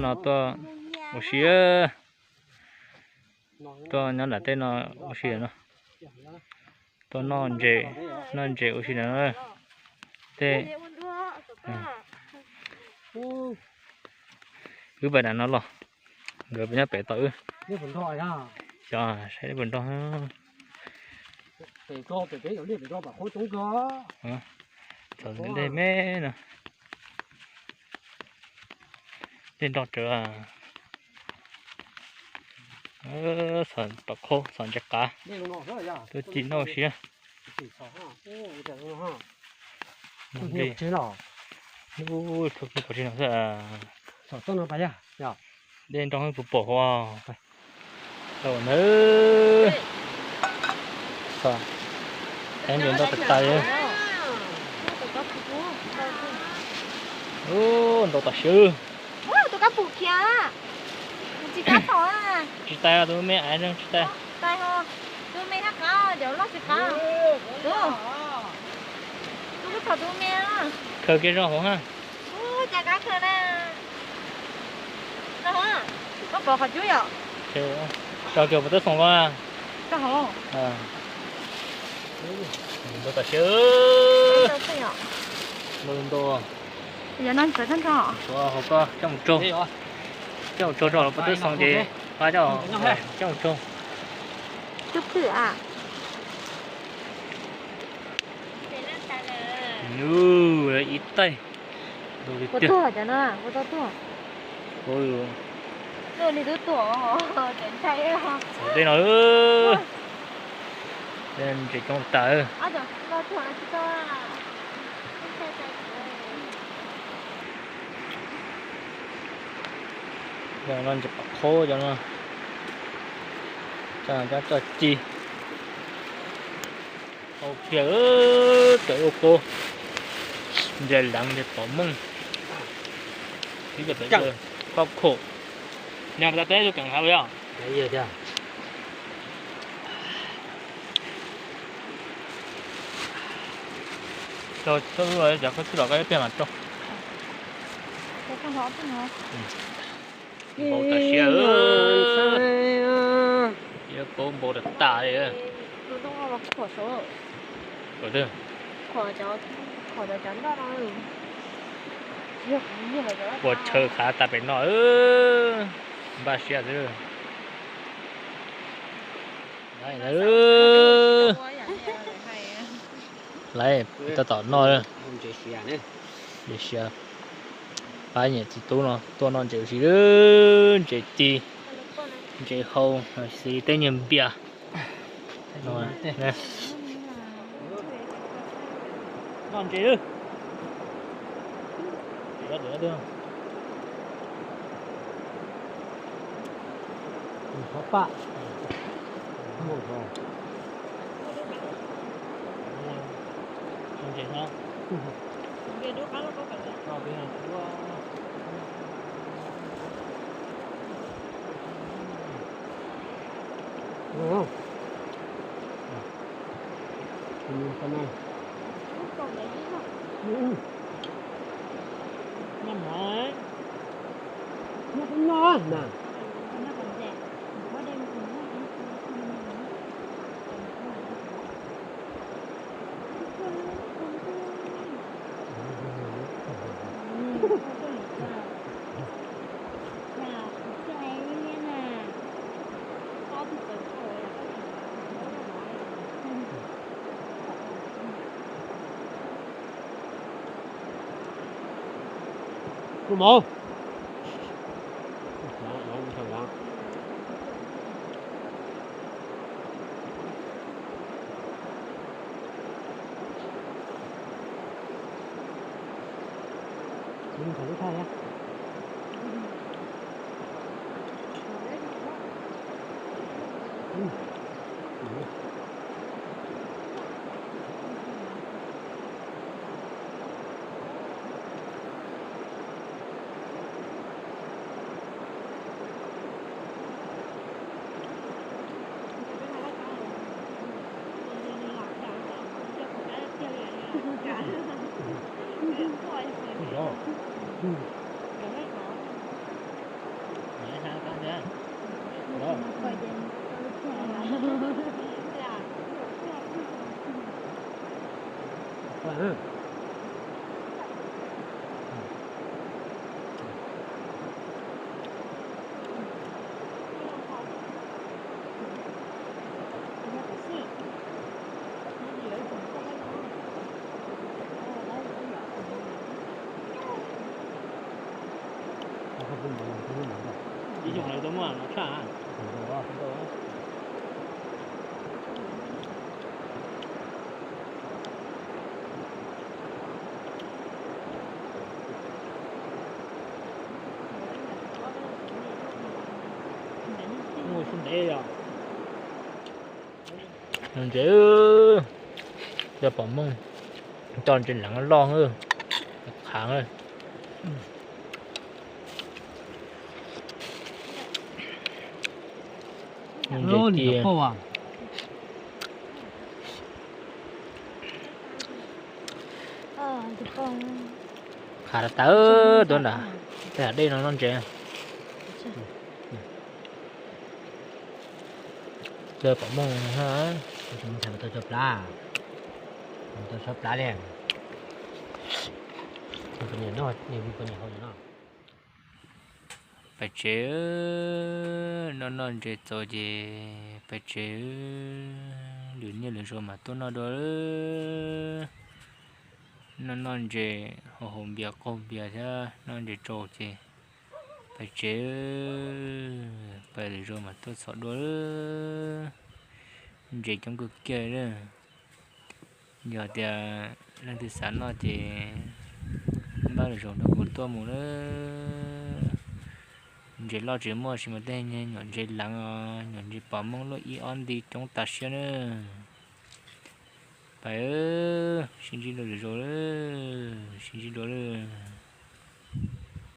No tuaj ua si, tuaj nyob nram tej no ua si no. Tuaj noj ntses, noj ntses ua si no. Tej wb pais nram no los, nkawd nyob pem tos wb. Xyov saib dej puas nrog. Thaum dej me no, dej nrog rawv. Xov pam khaub, xov ntses qav, tuaj ci noj ua si. Ub, thaum kis pom tsis no xwb. Dej nrog puas pom hov. Tau na, eb ntses ntau tas tas li. Ub, ntau tas siab. Tsis tas, tus me ais tsis tas. Khaws kiag zog hauv ha. Tso kiag puas tawb xoom los? Ntau tas siab. Ntau ntau. Tshuav hauv ko coj mus tsau, coj mus tsau rau puas tawb xoom ces pab coj, coj mus tsau. Ib taig. Ua tiag. Tej no, ntses coob tas. Cov no ntses pam khaub cov no. Cov no cov txoj ci. Hau kiag, raws ua kub, ntses leev ntses pom mooj. Ib co pem koj khum, nyob pem teb tub keem hav yog. Rau txhua lub, cov koj txhij los koj ib pliag mas rau. Npau tas siab, yuav kub npau tas tas li. Ua tshaw khav tas pem no, npaj siab xwb. Laiv, tab tom noj ntses siav, pab niam txiv tub no tuaj noj ntses ua si, ntses ci, ntses hau, xws li tej nyuag npias. Noj ntses. Qhov pam. Kub mov. Ib xyoos lawv tau muaj no tshaj. Muaj xub ntev os. Ntses, cov pom mooj, cov ntses leev loj, qhav. Ntses tiag. Qhav tawv tuaj nram tej hav dej no noj ntses. Cov pom mooj, tau cov plab, tau sab plab li. Pais tsev, noj noj ntses txaus ces pais tsev, lwm niaj lwm zaus mam tuaj noj dua. Noj noj ntses, haus haus npias qaug npias thiab noj ntses tsaus ces pais tsev, pais lwm zaus mam tuaj txhom dua. Ntses coob kawg kiag li. Yog tias leej twg xav noj ces npaj lwm zaus nrog kuv tuaj mus na. Ntses loj tsis muaj sis mas tej nyuam ntses leev os, nyuam ntses pom mooj luaj ib ob nti coob tas siab na. Pais, sib ntsib dua lwm zaus, sib ntsib dua lawm.